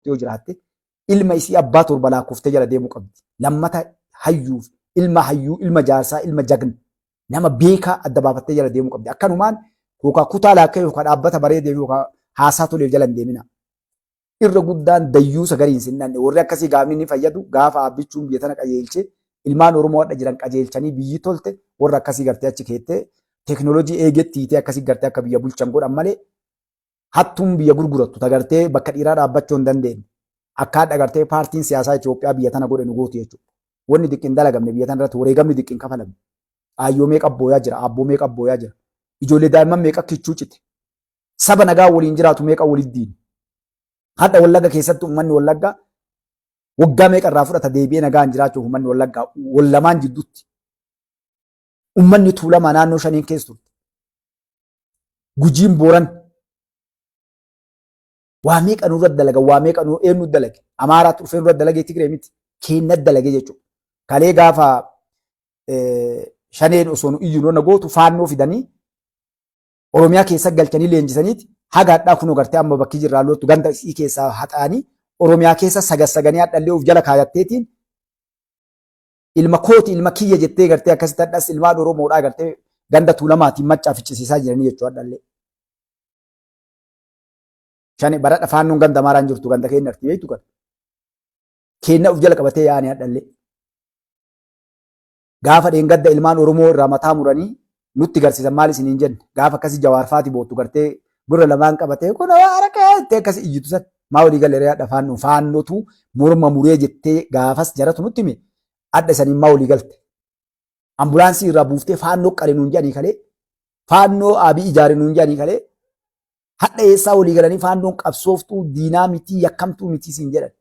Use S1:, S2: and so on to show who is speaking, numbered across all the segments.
S1: turte yoo jiraatte ilma isii abbaa torba laakkoftee jala deemuu qabdi. Lammata hayyuuf ilma hayyuu, ilma jaarsaa, ilma jagna nama beekaa adda baafattee jala deemuu qabdi. Akkanumaan yookaan kutaa laakkee yookaan dhaabbata bareedee yookaan haasaa toleef jala hin deemina. Irra guddaan dayyuusa gariin sin dhanne warri akkasii gaafni ni fayyadu gaafa Aabbichuun biyya tana qajeelchee ilmaan Oromoo hadha jiran qajeelchanii biyyi tolte warra akkasii gartee achi keettee teekinooloojii eegetti hiitee akkasii gartee akka biyya bulchan godhan malee hattuun biyya gurgurattu ta gartee bakka dhiiraa dhaabbachuu hin dandeenye akka hadha gartee paartiin siyaasaa Itoophiyaa biyya tana godhe nu gootu jechuudha. Wanni diqqin dalagamne biyya tana irratti wareegamni diqqin kafalamne. Aayyoo meeqa booyaa jira, aabboo meeqa booyaa jira, ijoollee daa'imman meeqa kichuu cite. Saba nagaa waliin jiraatu meeqa walitti diine. Hadha Wallagga keessatti uummanni Wallaggaa waggaa meeqa irraa fudhata deebi'ee nagaan jiraachuuf uummanni Wallaggaa wal lamaan jidduutti. Uummanni Tuulamaa naannoo shaniin keessa turte. Gujiin Booran waa meeqa nurra dalaga waa meeqa nu eenyu dalage Amaaraatti dhufee nurra dalagee Tigree miti keenna dalage jechuudha. Kalee gaafa shaneen osoo nu iyyu nurra gootu faannoo fidanii Oromiyaa keessa galchanii leenjisaniiti haga hadhaa kunoo gartee amma bakki jirraa loltu ganda isii keessaa haxaanii Oromiyaa keessa sagassaganii hadhallee of jala kaayatteetiin ilma kooti ilma kiyya jettee gartee akkasitti hadhas ilmaan Oromoodhaa gartee ganda Tuulamaatiin maccaa ficcisiisaa jiranii jechuudha hadhallee. Shani baradha faannoon ganda maaraan jirtu ganda keenya arti beektu kana. Keenya of jala qabatee yaa'anii hadhallee. Gaafa dheengadda ilmaan Oromoo irraa mataa muranii nutti garsiisan maal isiniin jenne gaafa akkasii Jawaar faati boottu gartee gurra lamaan qabatee kun harka jettee akkasii iyyitu san maa walii galee hadha faannoo faannotu morma muree jettee gaafas jaratu nutti hime adda isaniin maa walii galte. Ambulaansii irraa buuftee faannoo qale nuun jedhanii kalee faannoo Abiy ijaare nuun jedhanii kalee hadha eessaa walii galanii faannoon qabsooftuu diinaa mitii yakkamtuu mitii siin jedhan.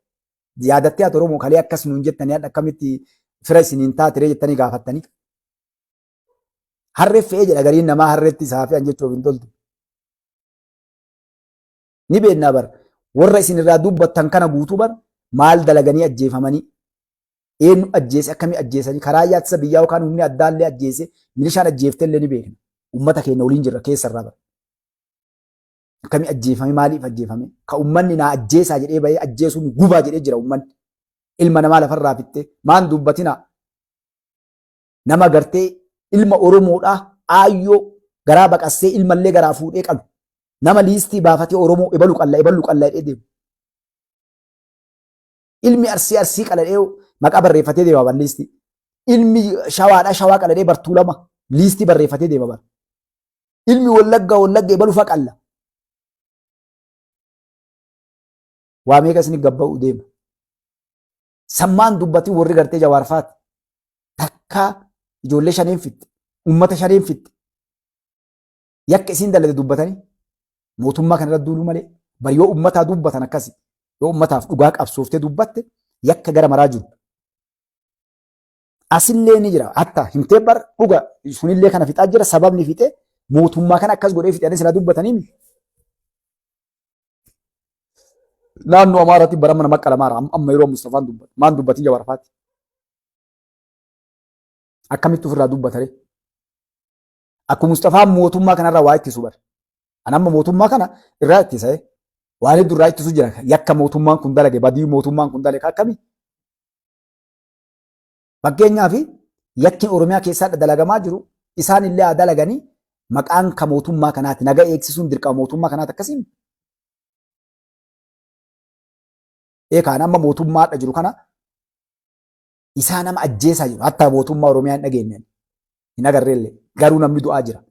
S1: Yaadattee ati Oromoo kalee akkas nuun jettanii hadha akkamitti fira isiniin taatiree jettanii gaafattanii. Harree fe'ee jedha gariin namaa harreetti isaa fe'an jechuuf hin toltu. Ni beennaa bar warra isin irraa dubbattan kana guutuu bar maal dalaganii ajjeefamanii eenyu ajjeese akkamii ajjeesanii karaa ittisa biyyaa yookaan humni addaallee ajjeese milishaan ajjeeftellee ni beekna. Uummata keenya waliin jirra keessarraa bar. Akkamii ajjeefame maaliif ajjeefame? Ka ummanni naa ajjeesaa jedhee bahee ajjeesuun gubaa jedhee jira ummanni. Ilma namaa lafarraa fixxee maan dubbatinaa? Nama gartee ilma Oromoodhaa aayyoo garaa baqassee ilmallee garaa fuudhee qalu. Nama liistii baafatee Oromoo ebalu qalla ebalu qalla jedhee deemu. Ilmi Arsii Arsii qaladhee maqaa barreeffatee deema bar liistii. Ilmi Shawaadhaa Shawaa qaladhee bartuu lama liistii barreeffatee deema bar. Ilmi Wallaggaa Wallagga ebalu fa qalla. Waa meeqa isin gabba'u deema. Sammaan dubbatiin warri gartee jawaarfaati. Takkaa ijoollee shaneen fixxe. Uummata shaneen fixxe. Yakka isiin dalagde dubbatanii mootummaa kana irra duuluu malee bar yoo uummataa dubbatan akkasi yoo uummataaf dhugaa qabsooftee dubbatte yakka gara maraa jiru. Asillee ni jira hatta himtee bar dhuga sunillee kana fixaa jira sababni fixe mootummaa kana akkas godhee fixanii silaa dubbatanii naannoo Amaaraatti bara mana maqqalamaara amma yeroo Mustafaan dubbatu maan dubbatin jawarfaati. Akkamitti ofirraa dubbatare? Akkuma Mustafaan mootummaa kanarraa waa ittisu bar. An amma mootummaa kana irraa ittisa. Waan hedduu irraa ittisu jira. Yakka mootummaan kun dalage badii mootummaan kun dalage akkamii? Fakkeenyaaf yakki Oromiyaa keessaa dalagamaa jiru isaan illee haa dalaganii maqaan ka mootummaa kanaati. Naga eegsisuun dirqama mootummaa kanaati akkasiin. Eekaan amma mootummaadha jiru kana isaa nama ajjeesaa jiru. Hatta mootummaa Oromiyaa hin dhageenye. Hin agarreellee. Garuu namni du'aa jira.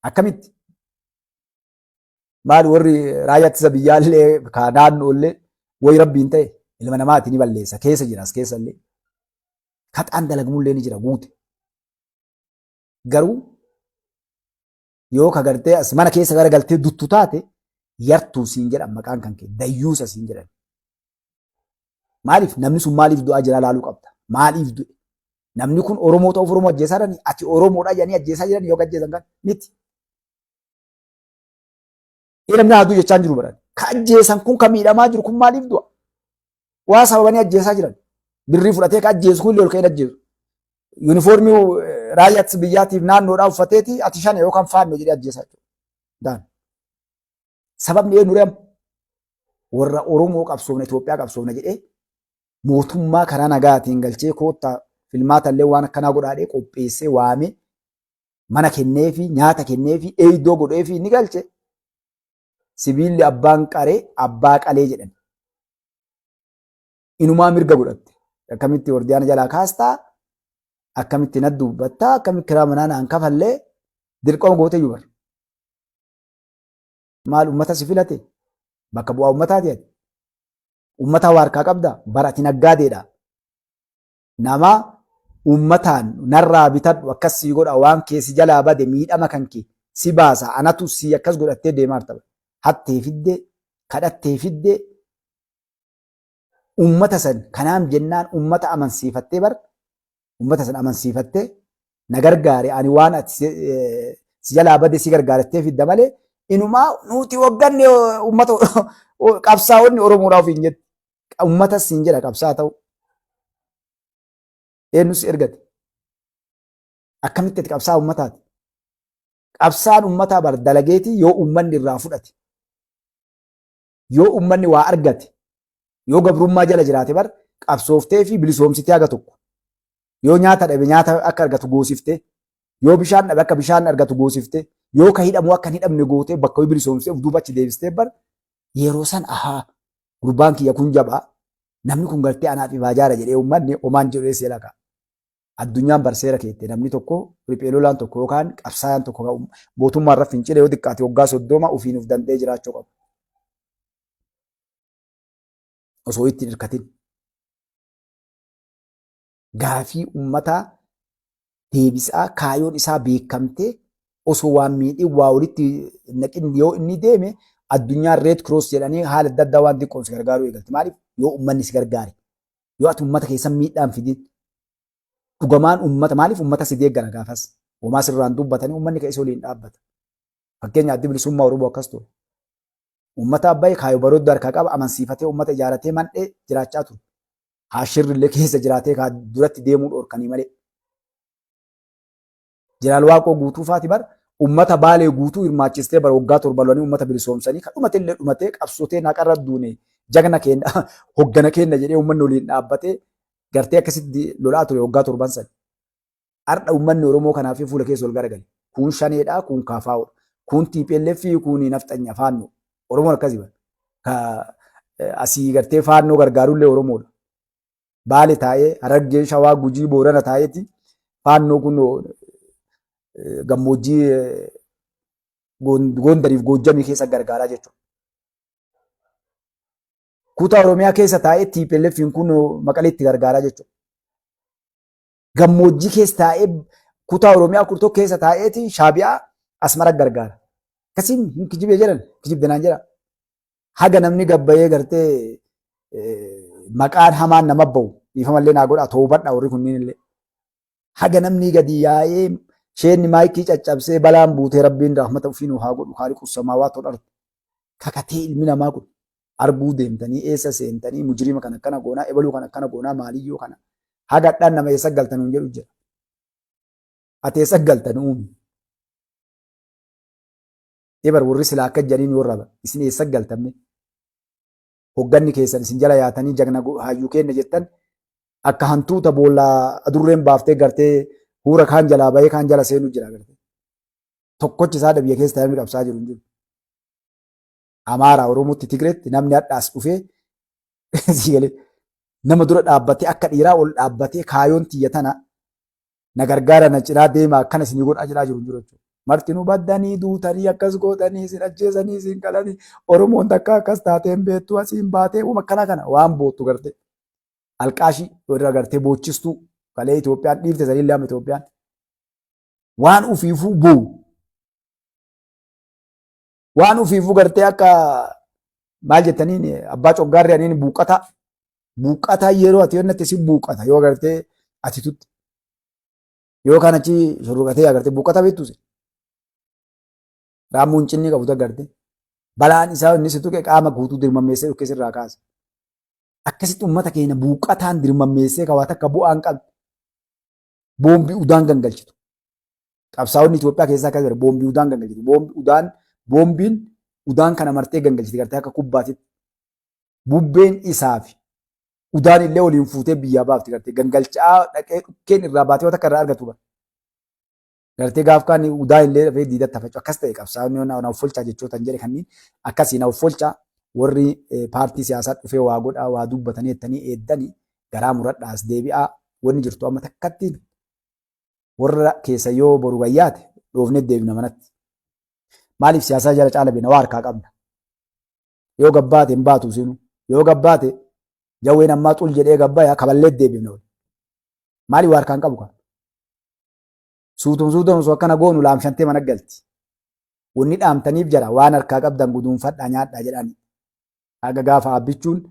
S1: Akkamitti? Maal warri raayyaa ittisa biyyaallee ka naannoollee wayi rabbiin ta'e ilma namaati ni balleessa. Keessa jira as keessa illee. Kaxaan dalagamullee ni jira guute. Garuu yoo ka gartee as mana keessa gara galtee duttu taate yartuu siin jedhan maqaan kan kee dayyuusa siin jedhan. Maaliif namni sun maaliif du'aa jira laaluu qabda. Maaliif du'e? Namni kun Oromoo ta'uuf Oromoo ajjeesaa jirani ati Oromoodha jedhanii ajjeesaa jiran yoo ajjeesan kan miti. Namni haaduu jechaa hin jiru baran. Ka ajjeesan kun ka miidhamaa jiru kun maaliif du'a? Waa sababanii ajjeesaa jiran. Birrii fudhatee ka ajjeesu kun illee ol ka'ee ajjeesu. Yuunifoormii raayyaa ittisa biyyaatiif naannoodhaa uffateeti ati shane yookaan faannoo jedhee ajjeesaa jechuudha. Daan. Sababni eenyu ree amma? Warra Oromoo qabsoofna, Itoophiyaa qabsoofna jedhee mootummaa karaa nagaatiin galchee koottaa filmaatallee waan akkanaa godhaadhee qopheessee waamee mana kenneefi, nyaata kenneefi, eeydoo godheefi inni galche. Sibiilli abbaan qaree abbaa qalee jedhan. Inumaa mirga godhatte. Akkamitti wardiyaana jalaa kaastaa? Akkamitti na dubbattaa? Akkamitti kiraa manaa naan kafallee? Dirqama gootee iyyuu bara. Maal ummata si filate? Bakka bu'aa ummataati ati. Ummata waa harkaa qabda? Bara ati naggaadeedha. Nama ummataan narraa bitadhu, akkas sii godha, waan kee si jalaa bade, miidhama kan kee si baasa, anatu si akkas godhattee deemaa jirta. Hattee fiddee, kadhattee fiddee, ummata san kanaaf jennaan ummata amansiifattee bar, ummata san amansiifattee na gargaare, ani waan ati si jalaa bade si gargaarettee fidda malee inumaa nuti hogganne ummata qabsaa'onni Oromoodhaa ofiin jetti. Ummata siin jedha qabsaa ta'u. Eenyu si ergate? Akkamitti ati qabsaa ummataati? Qabsaan ummataa bar dalageetii yoo ummanni irraa fudhate. Yoo ummanni waa argate, yoo gabrummaa jala jiraate bar qabsooftee fi bilisoomsitee haga tokko. Yoo nyaata dhabe nyaata akka argatu goosiftee, yoo bishaan dhabe akka bishaan argatu goosiftee, yoo ka hidhamu akka hin hidhamne gootee bakka bilisoomsitee of duuba achi deebistee bar yeroo san ahaa gurbaan kiyya kun jabaa, namni kun gartee anaaf ifaajaara jedhee ummanni homaan jedhu eessee laqa. Addunyaan bar seera keette, namni tokko, riphee lolaan tokko yookaan qabsaayaan tokko mootummaa irra fincile yoo xiqqaate waggaa 30 ofiin of danda'ee jiraachuu qaba. Osoo itti hin hirkatin. Gaafii uummataa deebisaa kaayoon isaa beekamtee osoo waan miidhin waa walitti naqin yoo inni deeme addunyaan Red Cross jedhanii haala adda addaa waan xiqqoon si gargaaruu eegalti. Maaliif? Yoo uummanni si gargaare, yoo ati uummata keessan miidhaan fidin, dhugamaan uummata, maaliif uummata si deeggara gaafas homaa sirraan dubbatanii uummanni keessa waliin dhaabbata. Fakkeenya Addi Bilisummaa Oromoo akkas ture. Uummata abbaye kaayoo barooddu harkaa qaba, amansiifatee uummata ijaaratee mandhee jiraachaa ture. Haashirri illee keessa jiraatee kaa duratti deemuu dhorkanii malee. Jeneraal Waaqoo Guutuu faati bar uummata Baalee guutuu hirmaachistee bar waggaa 7 lolanii uummata bilisoomsanii kan dhumate illee dhumatee qabsotee naqarra duune jagna keenya hoggana keenya jedhee uummanni waliin dhaabbatee gartee akkasitti lolaa ture waggaa 7 san. Har'a uummanni Oromoo kanaaf fuula keessa ol garagale. Kun shaneedha, kun kaafaa'oodha. Kun TPLF, kun nafxanya faannoo. Oromoon akkasii bara. Ka asii gartee faannoo gargaarullee Oromoodha. Baale taa'ee, Harargee, Shawaa, Gujii, Boorana taa'eeti faannoo kun gammoojjii Gondariif Goojjamii keessa gargaaraa jechuudha. Kutaa Oromiyaa keessa taa'ee TPLF kun Maqaleetti gargaaraa jechuudha. Gammoojjii keessa taa'ee, kutaa Oromiyaa kurtoo keessa taa'eeti Shaabiyaa Asmara gargaara. Akkasiin hin kijibee jedhan, kijibde naan jedha. Haga namni gabbayee gartee maqaan hamaan nama bahu dhiifamallee naa godha, toobadha warri kunniin illee. Haga namni gadi yaa'ee sheenni maayikii caccabsee balaan buutee rabbiin rahmata ofii nu haa godhu haali qussamaa tol'artu. Kakatee ilmi namaa kun arguu deemtanii eessa seentanii mujrima kan akkana goonaa, ebaluu kan akkana goonaa, maaliyyoo kana. Hagadhaan nama eessa galtan hin jedhu jira. Ati eessa galtan uumi? Ebar warri silaa akka jedhaniin yoo raba isin eessa galtan mee? Hogganni keessan isin jala yaatanii jagna hayyuu kenna jettan akka hantuuta boollaa adurreen baaftee gartee huura kaan jalaa bahee kaan jala seenu jira gartee. Tokkochi isaa biyya keessa taa'ee qabsaa jiru hin jiru. Amaaraa, Oromootti, Tigreetti namni hadhaas dhufee sii galee nama dura dhaabbatee akka dhiiraa ol dhaabbatee kaayoon tiyya tana na gargaara, na cinaa deema, akkana isinii godhaa jedhaa jiru hin jiru jechuudha. Martinuu baddanii duutanii akkas gootanii isin ajjeesanii isin qalanii Oromoon takka akkas taatee hin beektu asiin baatee uuma akkana kana waan boottu gartee. Alqaashii irra gartee boochistuu kalee Itoophiyaan dhiifte sanillee amma Itoophiyaan waan ufiifuu boo'u. Waan ufiifuu gartee akka maal jettaniin abbaa coggaarri aniin buuqqataa. Buuqqataa yeroo ati yonnatti si buuqqata yoo gartee ati tutti. Yoo kan achi shurruqatee agartee buuqqataa beektu si. Raammuun cinni qabu agartee. Balaan isaa inni si tuqe qaama guutuu dirmammeessee dhukkee sirraa kaasa. Akkasitti uummata keenya buuqqataan dirmammeessee kawaa takka bu'aan qabdu. Boombii udaan gangalchitu. Qabsaa'onni Itoophiyaa keessaa akka jira boombii udaan gangalchitu. Boombii udaan boombiin udaan kana martee gangalchiti gartee akka kubbaatitti. Bubbeen isaa fi udaan illee waliin fuutee biyyaa baafti gartee gangalchaa dhaqee dhukkeen irraa baatee waan takka irraa argatu bara. Gartee gaaf kaan udaan illee dhafee diidatti hafachuu akkas ta'e qabsaa'onni na offolchaa jechoota hin jedhe kanneen akkasii na offolchaa warri paartii siyaasaa dhufee waa godhaa waa dubbatanii jettanii eeddanii garaa muradhaas deebi'aa wanni jirtu amma takkatti warra keessa yoo boru gayyaate dhoofnee deebina manatti. Maaliif siyaasaa jala caala beena waa harkaa qabna. Yoo gabbaate hin baatu sinu. Yoo gabbaate jawween ammaa xul jedhee gabbaya kaballee deebifna. Maaliif waa harkaan qabu kan? Suutum suutum osoo akkana goonu laamshantee mana galti. Wanni dhaamtaniif jara waan harkaa qabdan guduunfadhaa nyaadhaa jedhani. Haga gaafa abbichuun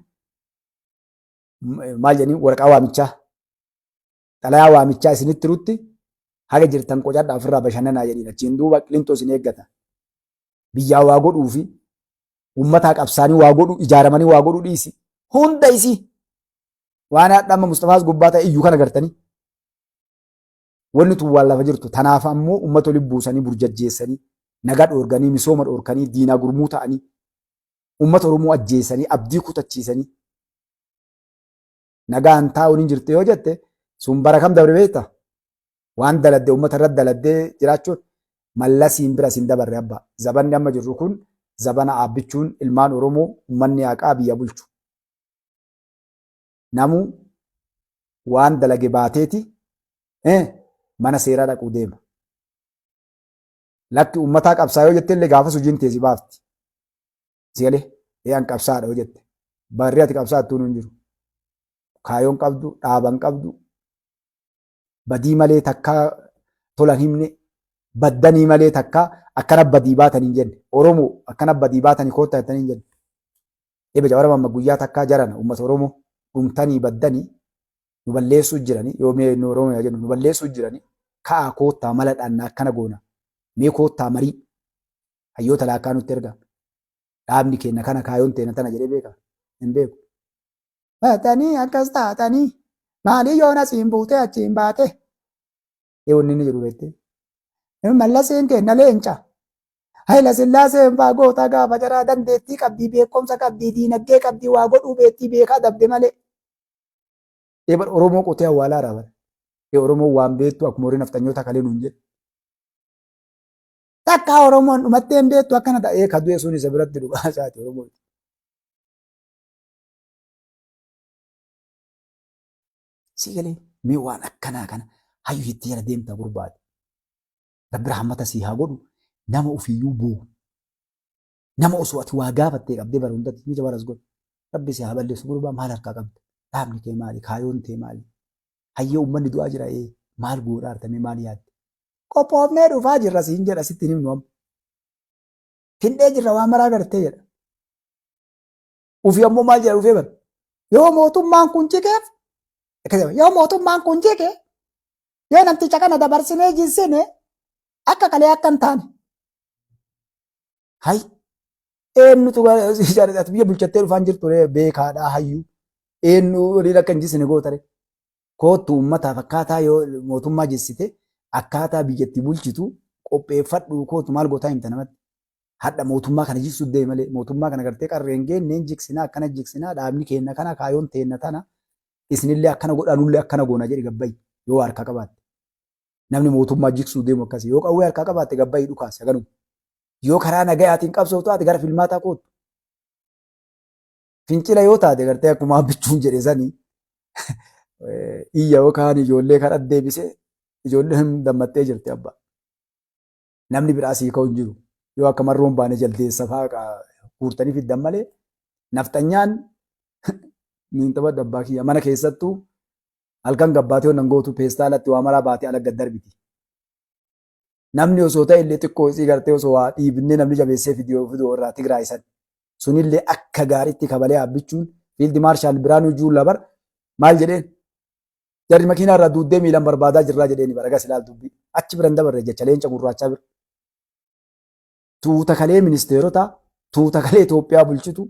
S1: maal jedhanii waraqaa waamichaa xalayaa waamichaa isinitti rutti haga jirtan qocadhaa ofirraa bashannanaa jedhiin achiin duuba qilinxoo isin eeggata. Biyyaa waa godhuu fi uummataa qabsaanii waa godhuu ijaaramanii waa godhuu dhiisi. Hunda isii waan hadha amma Mustafaas gubbaa ta'e iyyuu kana gartanii. Wanni tun waan lafa jirtu tanaaf ammoo uummata walitti buusanii burjajjeessanii nagaa dhoorganii misooma dhoorkanii diinaa gurmuu ta'anii uummata Oromoo ajjeesanii abdii kutachiisanii nagaan taa'uun hin jirtu yoo jette sun bara kam dabre beekta? Waan daladde uummata irratti daladdee jiraachuun mallasiin bira sin dabarre abbaa. Zabanni amma jirru kun zabana aabbichuun ilmaan Oromoo uummanni haqaa biyya bulchu. Namu waan dalage baateeti mana seeraa dhaquu deema. Lakki uummataa qabsaa yoo jette illee gaafas hojiin teesi baafti. Si galee ee an qabsaadha yoo jette. Barri ati qabsaattuun hin jiru. Kaayoon qabdu, dhaaban qabdu, badii malee takkaa tolan himne, baddanii malee takkaa akkana badii baatan hin jenne. Oromoo akkana badii baatanii koottaa jettanii hin jenne. Eeba jawara mamma guyyaa takkaa jarana uummata Oromoo dhumtanii baddanii nu balleessuu jiranii yoo mee nu Oromoo jennu nu balleessuu jiranii ka'aa koottaa mala dhaannaa akkana goona mee koottaa marii hayyoota laakkaa nutti erga dhaabni keenya kana kaayoon teena tana jedhee beeka hin beeku. Baatanii akkas taatanii maalii yoon asiin buutee achiin baate. Ee wanni inni jedhu beektee. Mallaseen keenya leenca. Hayila Sillaaseen faa goota gaafa jaraa dandeettii qabdii beekumsa qabdii diinagdee qabdii waa godhuu beektii beekaa dabde malee. Ee bar Oromoo qotee awwaalaa raabara. Ee Oromoo waan beektu akkuma warri nafxanyoota kalee nuun jedhu. Takkaa Oromoon dhumattee hin beektu akkana ta'ee ka du'e sun isa biratti dhugaa isaati Oromoon. Si galee mee waan akkanaa kana hayyuu itti jala deemta gurbaate. Rabbi rahmata sii haa godhu nama ofiiyyuu boo'u. Nama osoo ati waa gaafattee qabdee bara hundatti ni jabaras godhu. Rabbi si haa balleessu gurbaa maal harkaa qabda? Dhaabni kee maali? Kaayoon tee maali? Hayyee uummanni du'aa jira ee maal goodhaa artamee maal yaadde? Qophoofnee dhufaa jirra siin jedha sitti hin himnu amma. Findhee jirra waan maraa gartee jedha. Ufii ammoo maal jedha dhufee bara. Yoo mootummaan kun jikeef yoo mootummaan kun jike yoo namticha kana dabarsinee jissine akka kalee akka hin taane. Hay eenyutu ati biyya bulchattee dhufaan jirtu beekaadhaa hayyuu eenyu waliin akka hin jissine gootare. Koottu uummataaf akkaataa yoo mootummaa jessite akkaataa biyyatti bulchitu qopheeffadhu koottu maal gootaa himta namatti. Hadha mootummaa kana jigsu deema malee mootummaa kana gartee qarreen geenneen jigsinaa akkana jigsinaa dhaabni keenna kana kaayoon teenna tana isinillee akkana godhaa nullee akkana goona jedhi gabbayi yoo harkaa qabaatte. Namni mootummaa jigsuu deemu akkasii yoo qawwee harkaa qabaatte gabbayi dhukaase haganuma. Yoo karaa nagayaatiin qabsootu taate gara filmaataa koottu. Fincila yoo taate gartee akkuma abbichuun jedhe sanii iyya yookaan ijoollee karaa deebisee ijoolleen dammattee jirti abbaa. Namni biraa sii ka'u hin jiru. Yoo akka marroon baane jaldeessa fa'aa guurtanii fiddan malee nafxanyaan niin taphadhu abbaa kiyya mana keessattuu halkan gabbaatee wannan gootu peestaalatti waa maraa baatee ala gad darbiti. Namni osoo ta'e illee xiqqoo isii gartee osoo waa dhiibnee namni jabeessee fiduu fiduu irraa Tigraay san. Sunillee akka gaariitti kabalee abbichuun fiildi maarshaal Biraanuu Juullaa bar maal jedheen jarri makiinaa irraa duuddee miilaan barbaadaa jirraa jedheeni bara gas ilaal dubbii achi biran dabarre jecha leenca gurraachaa bira. Tuuta kalee ministeerota tuuta kalee Itoophiyaa bulchitu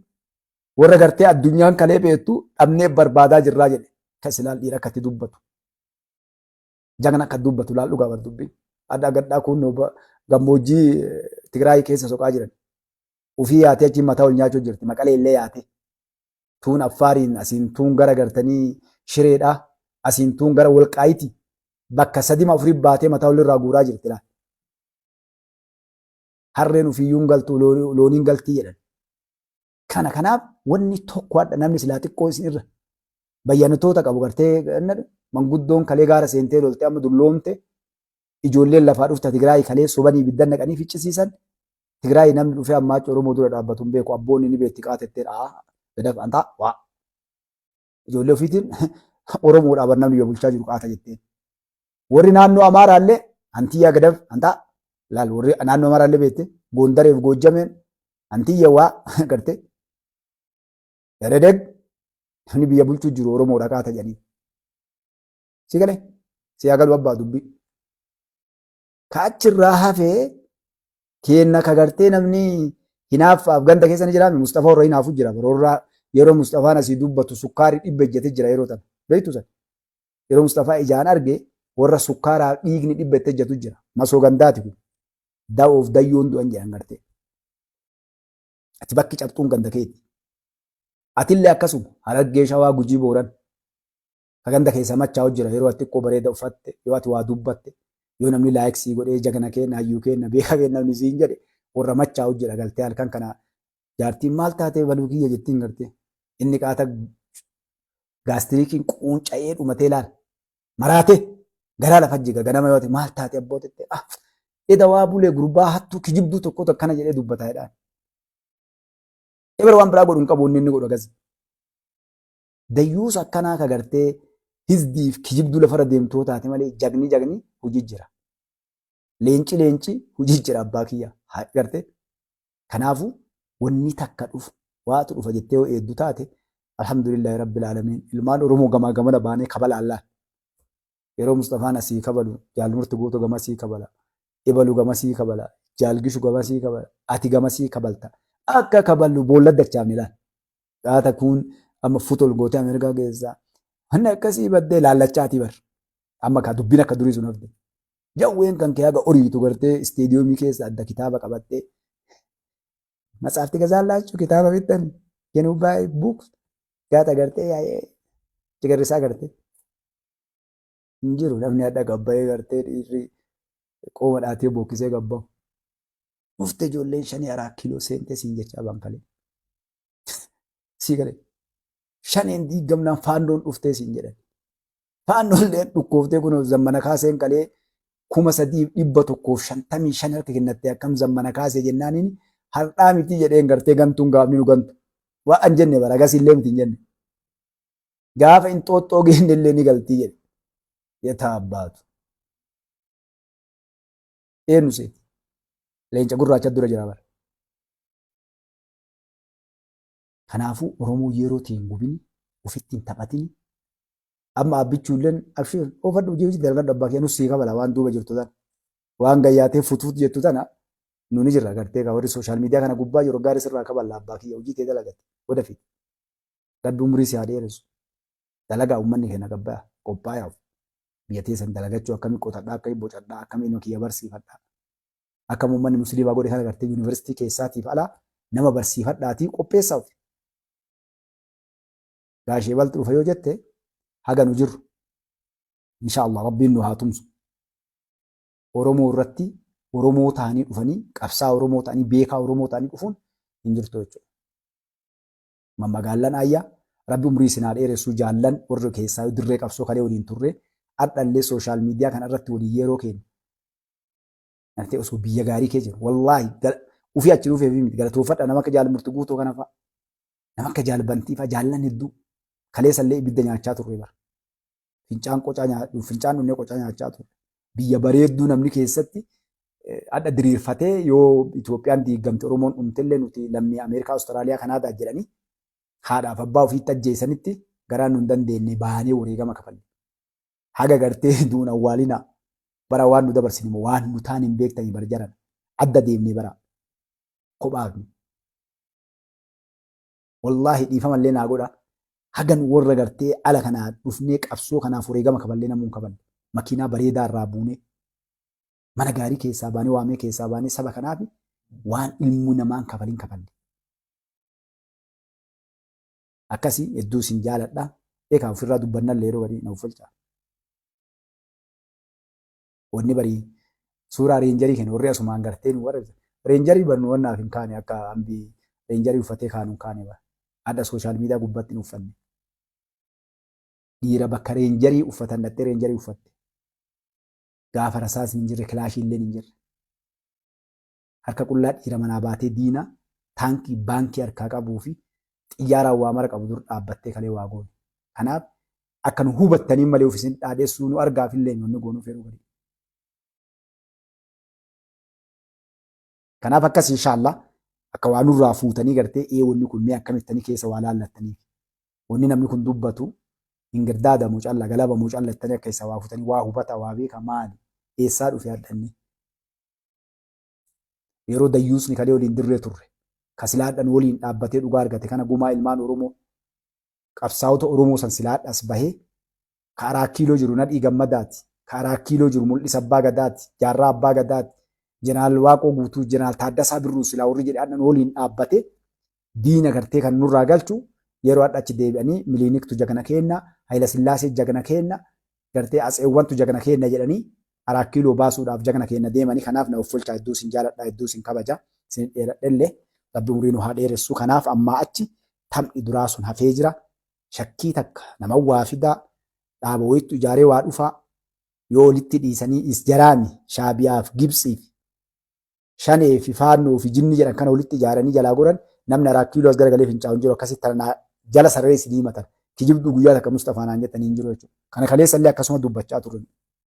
S1: warra gartee addunyaan kalee beektu dhabnee barbaadaa jirraa jedhe kas ilaal dhiira akkatti dubbatu. Jagna akka dubbatu laal dhugaa bar dubbiin. Adda gadhaa kun gammoojjii Tigraay keessa soqaa jiran. Ufii yaatee achiin mataa ol nyaachuu jirti. Maqalee illee yaatee. Tuun Affaariin asiin tuun gara gartanii Shireedha. Asiin tuun gara Wolqaayiti. Bakka sadima afurii baatee mataa walirraa guuraa jirti laal. Harreen ofiiyyuu galtu looniin galtii jedhan. Kana kanaaf wanni tokko hadha namni silaa xiqqoo isin irra bayyanatoota qabu gartee manguddoon kalee gaara seentee loltee amma dulloomte ijoolleen lafaa dhufta Tigraay kalee sobanii ibidda naqanii ficcisiisan. Tigraay namni dhufee ammaa achi Oromoo dura dhaabbatu hin beeku. Abboonni ni beekti qaatettee dha. Gadaf antaa waa. Ijoollee ofiitiin Oromoo dhaaban namni yoo bulchaa jiru qaata jetteen. Warri naannoo Amaaraallee antiyyaa gadaf antaa laal warri naannoo Amaaraallee beekte Goondareef Goojjameen antiyya waa garte. Daradeg namni biyya bulchuu jiru Oromoodha qaata jedhanii. Si galee? Si haa galu abbaa dubbii. Ka achirraa hafee keenna ka gartee namni hinaaffaaf ganda keessa ni jiraame Mustafaa warra hinaafu jira baroorraa yeroo Mustafaan asii dubbatu sukkaarri dhibba ejjete jira yeroo tana. Beektu sana? Yeroo Mustafaa ijaan arge warra sukkaaraa dhiigni dhibba itti ejjatu jira. Masoo gandaati kun. Da'oof dayyoon du'an jedhan gartee. Ati bakki cabxuun ganda keeti. Atillee akkasuma Harargee Shawaa Gujii Booran. Ka ganda keessa machaa'u jira yeroo ati xiqqoo bareeda uffatte yoo ati waa dubbatte yoo namni like sii godhee jagna keenna hayyuu keenna beekaa keenna namni siin jedhe warra machaa'u jira galtee halkan kana jaartiin maal taatee baluu kiyya jettiin gartee inni qaata gaastiriikiin quunca'ee dhumatee laal maraatee garaa lafa jiga ganama yoo ati maal taate abboo tettee ah eda waa bulee gurbaa hattuu kijibduu tokkotu akkana jedhee dubbataa jedhaan. Ebara waan biraa godhu hin qabu inni inni godhu akkas. Dayyuusa akkanaa ka gartee hizbiif kijibduu lafarra deemtuu taate malee jagni jagni hojii jira. Leenci leenci hojii jira abbaa kiyya gartee. Kanaafuu wanni takka dhufu waatu dhufa jettee yoo eeddu taate alhamdulillahi rabbil aalamiin ilmaan Oromoo gamaa gamana baanee kabala allaan. Yeroo Mustafaan asii kabalu jaalmurti guutuu gamasii kabala. Ebalu gamasii kabala. Jaalgishu gamasii kabala. Ati gamasii kabalta. Akka kaballu boolla dachaafne laal. Qaata kuun amma futol gootee Ameerikaa keessaa. Wanni akkasii baddee laallachaatii bar. Amma kaa dubbiin akka durii sun hafte. Jawween kan kee haga oriitu gartee isteediyoomii keessa adda kitaaba qabattee. Matsaafti gazaallaachu kitaaba bittan. Can you buy books? Gaata gartee yaa'ee jigarrisaa gartee. Hin jiru namni hadha gabbayee gartee dhiirri qooma dhaatee bookkisee gabbamu. Dhufte ijoolleen shanii araa kiiloo seentee siin jechaa bankalee. Sii galee. Shaneen diigamnaan faandoon dhuftee siin jedhan. Faandoon illee dhukkooftee kun zammana kaaseen kalee 3155 harka kennattee akkam zammana kaasee jennaaniin har'aa miti jedheen gartee gantuun gaafni nu gantu. Waa an jenne bara agas illee miti hin jenne. Gaafa inxooxxoo geenne illee ni galtii jedhe. Yataa abbaatu. Eenyu seeti? Leenca gurraacha dura jira bara. Kanaafuu Oromoo yeroo tee hin gubini, ofitti hin taphatini. Amma abbichuulleen abshir oofadhu hojii hojii dalagadhu abbaa kee nus sii kabala waan duuba jirtu tana. Waan gayyaatee futuut jettu tana nu ni jirra gartee kaa warri sooshaal miidiyaa kana gubbaa jiru gaarii sirraa kaballa abbaa kiyya hojii tee dalagate wadafit. Rabbi umrii si haa dheeressu. Dalagaa uummanni keenya gabbaya qophaayaaf biyya teessan dalagachuu akkamii qotadhaa akkamii bocadhaa akkamii ilma kiyya barsiifadhaa. Akka uummanni musliimaa godhe kana gartee yuunivarsiitii keessaatiif alaa nama barsiifadhaatii qopheessaa ofi. Gaashee balti dhufa yoo jette haga nu jirru. Insha Allah Rabbiin nu haa tumsu. Oromoo irratti Oromoo ta'anii dhufanii qabsaa Oromoo ta'anii beekaa Oromoo ta'anii dhufuun hin jirtu jechuudha. Mammagaallan Aayyaa Rabbi umrii isin haa dheeressuu jaallan warri keessaa dirree qabsoo kalee waliin turre ardhallee sooshaal miidiyaa kana irratti waliin yeroo keenya gartee osoo biyya gaarii kee jiru wallaahi ufii achi dhufee fi miti galatoofadha nama akka jaal murti guutoo kana fa'a nama akka jaal bantii fa'a jaallan hedduu kaleessallee ibidda nyaachaa turre bara fincaan qocaa fincaan dhunnee qocaa nyaachaa turre biyya bareedduu namni keessatti hadha diriirfatee yoo Itoophiyaan diigamte Oromoon dhumtellee nuti lammii Ameerikaa Awustiraaliyaa Kanaadaa jedhanii haadhaaf abbaa ofiitti ajjeesanitti garaan nu hin dandeenye baanee wareegama kafalle. Haga gartee duun awwaalinaa bara waan nu dabarsine immoo waan nu taane hin beektanii bara jaran adda deemnee bara kophaafne. Wallaahi dhiifamallee naa godha. Hagan warra gartee ala kanaa dhufnee qabsoo kanaaf wareegama kafallee namuu hin kafalle. Makiinaa bareedaa irraa buunee mana gaarii keessaa baanee waamee keessaa baanee saba kanaaf waan ilmi namaan kafalin kafalle. Akkasii hedduu isin jaaladha. Eekaa ofirraa dubbannallee yeroo barii na uffalchaa. Wanni barii suuraa reenjarii kenna warri asumaan gartee nu warra reenjarii barnu wannaaf hin kaane akka hambi reenjarii uffatee kaanu hin kaane bara. Adda sooshaal miidiyaa gubbatti hin uffanne. Dhiira bakka reenjarii uffatan dhattee reenjarii uffatte. Gaafa rasaasni hin jirre, kilaashii illee hin jirre. Harka qullaa dhiira manaa baatee diina taankii baankii harkaa qabuu fi xiyyaaraan waa mara qabu dur dhaabbattee kalee waa goone. Kanaaf akka nu hubattaniin malee of isin dhaadhessuu nu argaaf illee wanni goonuuf yeroo garii. Kanaaf akkas inshaallah akka waa nurraa fuutanii gartee ee wanni kun mee akkamittanii keessa waa laallattaniif. Wanni namni kun dubbatu hin girdaadamu calla galabamu calla jettanii akka isa waa fuutanii waa hubata waa beeka maali eessaa dhufe hadhanni. Yeroo dayyuusni kalee waliin dirree turre ka silaa hadhan waliin dhaabbatee dhugaa argate kana gumaa ilmaan Oromoo qabsaa'ota Oromoo san silaa hadhas bahee ka Araa Kiiloo jiru Nadhii Gammadaati, ka Araa Kiiloo jiru Mul'isa Abbaa Gadaati, Jaarraa Abbaa Gadaati, Jeneraal Waaqoo Guutuu, Jeneraal Taaddasaa Birruu silaa warri jedhe hadhan waliin dhaabbatee diina gartee kan nurraa galchu yeroo hadha achi deebi'anii Miliiniktu jagna keenna, Hayila Sillaasee jagna keenna, gartee Atseewwantu jagna keenna jedhanii Araa Kiiloo baasuudhaaf jagna keenna deemanii. Kanaaf na offolchaa, hedduu isin jaaladha, hedduu isin kabaja, isin dheeradhellee, Rabbi umurii nu haa dheeressu. Kanaaf ammaa achi taphni duraa sun hafee jira. Shakkii takka nama waa fidaa, dhaaba wayittu ijaaree waa dhufaa yoo walitti dhiisanii is jaraami Shaabiyaaf Gibtsiif Shanee fi Faannoo fi jinni jedhan kana walitti ijaaranii jalaa goran, namni Araa Kiiloo as garagalee fincaa'u hin jiru. Akkasitti tana jala sararee isin himatan. Kijibduu guyyaa takka Mustafaa naan jettanii hin jiru jechuudha. Kana kaleessa illee akkasuma dubbachaa turre.